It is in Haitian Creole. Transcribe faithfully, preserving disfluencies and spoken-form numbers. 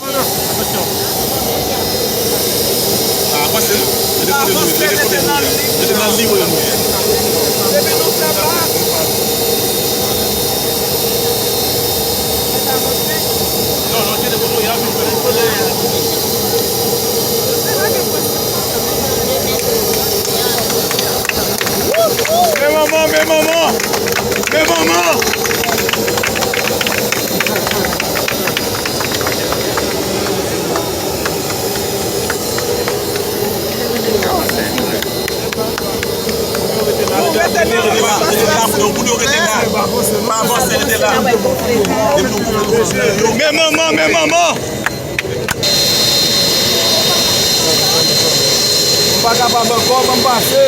Avanse, mete kote nou ye, mete kote nou ye. Mete nan liy nou ye. Non, non, kite kote nou ye, a vin fè. Men manman, men manman, men manman. Men manman, men manman. M pa kapab ankò, ban m pase.